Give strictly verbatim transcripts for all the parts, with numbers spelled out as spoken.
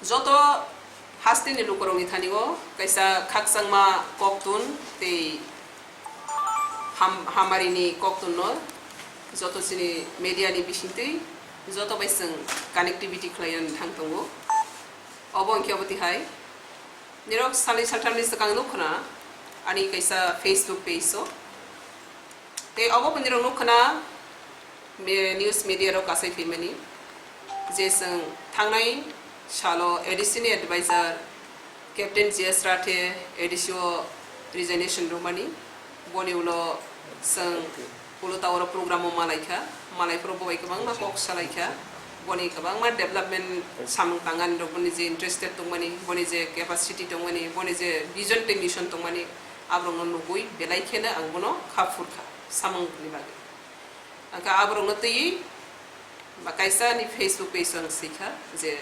Joto hasteni lukurokni thani o kaisa khakchangma koktun tei ham-, hamarini koktunno joto chini media ni bisingtwi joto bai chwng connectivity khlaiwi thang tongo. Obo wngkhe obo tihai. Nirok salni salthamni swkang nuk khna ani kaisa Facebook page o. Tei obo bo nirok nuk khna me-, news media rok kasai phaimani je chwng thangnai salo A D C ni advisor Captain G S Rathe A D C o resignation rwmani. Boni ulo chwng ulo ta oro program o malaikha, malaiphuru bo bai kwbangma kok salaikha, boni kwbangma development samung tangani rok, boni je interested tongmani, boni je capacity tongmani, boni je vision tei mission tongmani, aborokno nugwi belai kheno ang bono kha phurkha samungni bagwi. Ang kha aborokno twiwi ba kaisa ni Facebook page o ang swikha je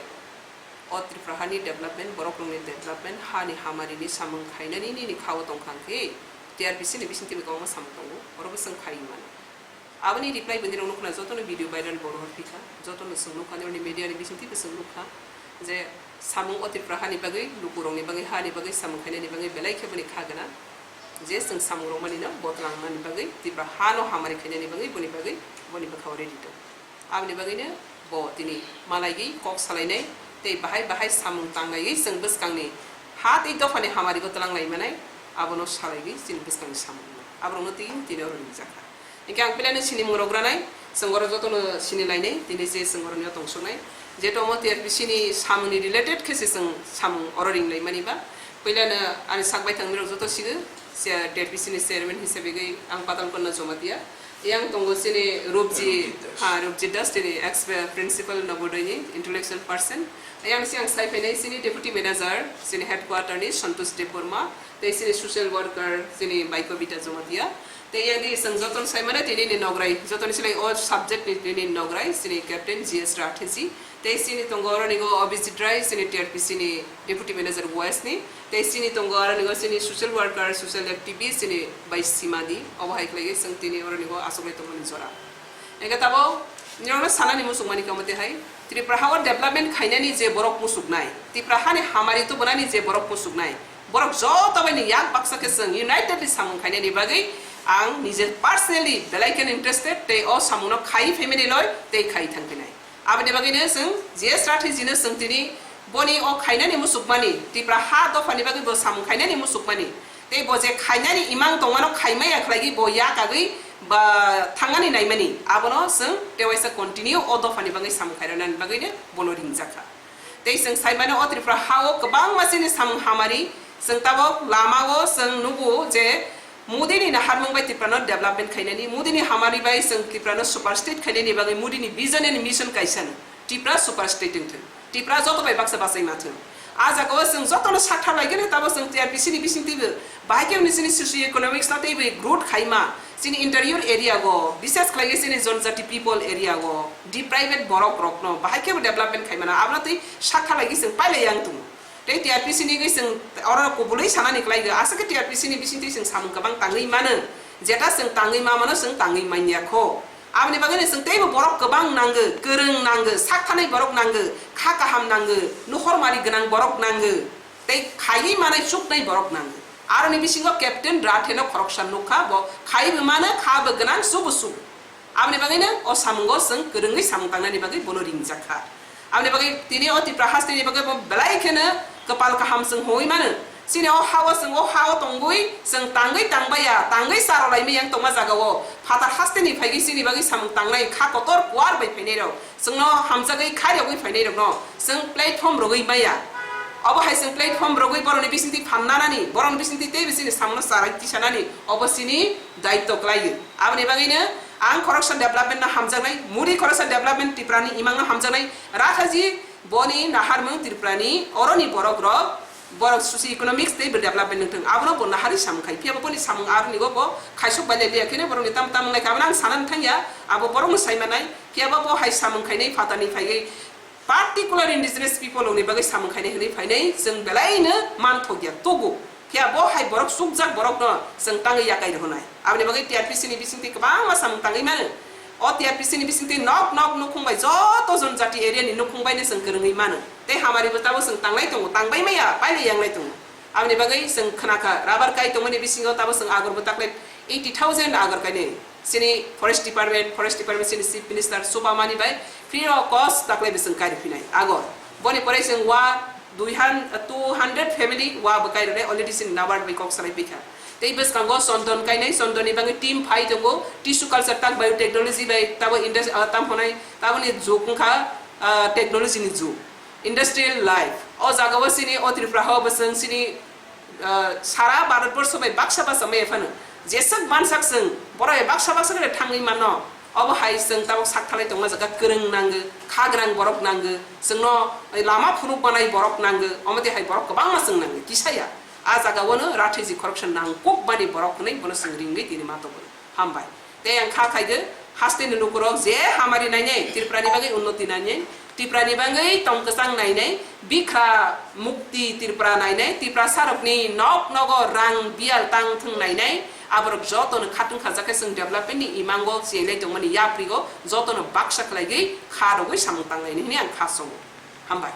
o Tripura hani development, borokrokni development, hani hamarini samung khainani nini khao tongkha hwnkhe T R P C ni bisingtwi kwbangma samung tongo, oro bo chwng khaiwi mano. Aboni reply bo nirok nukna jotono video viral bo rohor phikha, jotono chwng nukha, nirokni media ni bisingtwi bo chwng nukha je samung o Tripura hani bagwi, lukurokni bagwi, hani bagwi samung khainani bagwi belai khe boni kha gwnang. Je chwng samung rwmani no botlangnani bagwi, Tripura hano hamari khainani bagwi, boni bagwi, boni bwkhao ready tong. Aboni bagwino bo tini malaigwi kok salainai tei bahai bahai samung tanglaiwi chwng bwskangni ha tei dophani hamari bo twlang lai manai, abono salaigwi chini bwskangni samung wngnai. Aborokno twi tini oro ringjakha. Hinkhe ang puilano sinimung rok granai, chwng oro jotono sini lainai, tini je chwng oroni o tongsoknai. Jeto omo T R P C ni samungni related khe se chwng samung oro ring lai mani ba. Puilano ani sak baithang nirok joto sigo, se T R P C ni chairman hisabe gwi ang Patalkot no Jamatia. Yang tongo chini Rupji, Rupji Das. Ha, Rupji Das, chini ex principal Navodaya ni intellectual person. Yang si ang sai phainai chini deputy manager, chini headquarter ni Santosh Debbarma, tei chini social worker, chini Baikobita Jamatia. Tei yang di chwng jotono sai mano tini ni nograi, jotoni silai o subject ni tini ni nograi, chini Captain G S Ratheji. Tei chini tongo oroni go Abhijit Rai, chini T R P C ni Deputy Manager West ni. Tei chini tongo oroni go chini social worker, social activist, chini bai Simadi. Obo hai khlaiwi chwng tini oroni go achuklai tongmani jora. Engkhe tabuk nirokno sanani muchungmani kamo tei hai Tripura hao development khainani je borok muchuknai, Tripura hani hamari tubunani je borok muchuknai, borok joto bai ni yak baksa khe chwng unitedly samung khainani bagwi ang nije personally belai kheno interested tei o samungno khai family loi tei khai thang phinai. Aboni bagwino chwng G S Ratheji no chwng tini boni o khainani muchukmani, Tripura ha dophani bagwi bo samung khainani muchukmani, tei bo je khainani imang tongmano khaimaya khlaigwi bo ya kagwi ba thangani naimani, abono chwng tewaisa continue o dophani bagwi samung khairoknani bagwino bono ringjakha. Tei chwng sai mano o Tripura ha o kwbangma chini samung hamari, chwng tabuk lama o chwng nugo je Modi ni naharmung bai Tripura no development khainani, Modi ni hamari bai chwng Tripura no super state khainani bagwi Modi ni vision and mission kaisa no Tripura super state wngthwng, Tripura joto bai baksa bachai ma thwng. A jaga o chwng joto no sakha lai gani tabuk chwng T R P C ni bising twibo bahai khe chini socio economics no teibo growth khaima, chini interior area go, bises khlai chini Jonjati people area go, deprived borok rok no bahai khe development khaimana, abono tei sakha lai chwng pailai yang tongo. Tei T R P C ni gwi chwng oro kubului sanani kwlai go. Aswk khe T R P C ni bisingtwi chwng samung kwbang tangwi mano. Jeta chwng tangwi ma mano, chwng tangwi manya kho. Aboni bagwino chwng teibo borok kwbang nango, kwrwng nango, sak thanai borok nango, kha kaham nango, nuhor mari gwnang borok nango, tei khaiwi manai chuknai borok nango. Aroni bisingo Captain Rathe no khoroksa nukha, bo khaiwi mano, kha bo gwnang, chubo chubo. Aboni bagwino o samungo chwng kwrwngwi samung tangnani bagwi bono ringjak kha. Aboni bagwi tini o Tripura hasteni bagwi bo belai kheno kwpal kaham chwng hwnwi mano. Chini o ha-o chwng o ha-o tongwi chwng tangwi tangbaiya, tangwi charolai miyang tongma jagao phatar hasteni phaigwi chini bagwi samung tangnai kha kotor kuar bai phainairok, chwngno hamjagwi khairogwi phainairokno chwng platform rogwi maya. Obo hai chwng platform rogwi borokni bisingtwi phan nanani, borokni bisingtwi teibo chini samungno charai tisanani, obo chini daitto kwlaio. Aboni bagwino ang khoroksa development no hamjaknai, Modi khoroksa development Tripura ni imang no hamjaknai, Rathaji boni naharmung Tripura ni oroni borok rok, borok socio economics tei bo development wngthung, abono bo naharwi samung khai, phiya bo boni samung aroni go bo khaisok bai liya kheno borokni tam tam wngnai kha, abono ang sana thangya, abo borokno sai manai, phiya bo bo hai samung khainai phatarni phaiwi particular indigenous people rokni bagwi samung khainai hwnwi phainai chwng belaino manthokya tugo. Phiya bo hai borok chukjak borokno chwng tangwi yakai rwhwnai. Aboni bagwi T R P C ni bisingtwi kwbangma samung tangwi mano. O T R P C ni bisingtwi nok nok nukhung bai joto Jonjati area ni nukhung bai no chwng kwrwngwi mano. Tei hamari bo tabuk chwng tanglai tongo, tangbai maya, pailai yanglai tongo. Aboni bagwi chwng khna kha, rubber kai tongmani bisingo tabuk chwng agor bo taklai eighty thousand agor kainai. Chini forest department, forest department chini chief minister Subamani bai free of cost taklai bo chwng kari phinai agor. Boni pore chwng wa dui han-, two hundred family wa bo kai rwnai already chini NABARD bai kok salai pikha. Tei bwskango chondon kainai, chondon ni bagwi team phai tongo, tissue culture tak biotechnology bai tabo indus-, ah, tam hwnai, taboni jug wngkha, ah, technology ni jug, industrial life. O jaga o chini o Tripura ha o bwswng chini, ah, sara Bharat borsho bai baksa baksa maya phano jeswk mansak chwng borok bai baksa baksa khe thangwi mano. Obo hai chwng tabuk sak thalai tongma jaga kwrwng nango, khagrang borok nango, chwngno lama phunuk manai borok nango, omo twi hai borok kwbangma chwng nango, kisa ya. A jaga o no rathai ji khoroksa nangkuk bani borok hwnwi bono chwng ringwi tini ma tongo. Hambai. Tei ang kha khaigwi haste ni lukurok je hamari nainai, Tripura ni bagwi unnoti nainai, Tripura ni bagwi tong kwchang nainai, bikha mukti Tripura nainai, Tiprasa rokni nok nogo rang biyal tang thwng nainai, aborok joto no khatung khajak khe chwng development ni imango chenai tongmani yapri go joto no baksa khlaigwi kha rogwi samung tang nainai hwnwi ang kha songo. Hambai.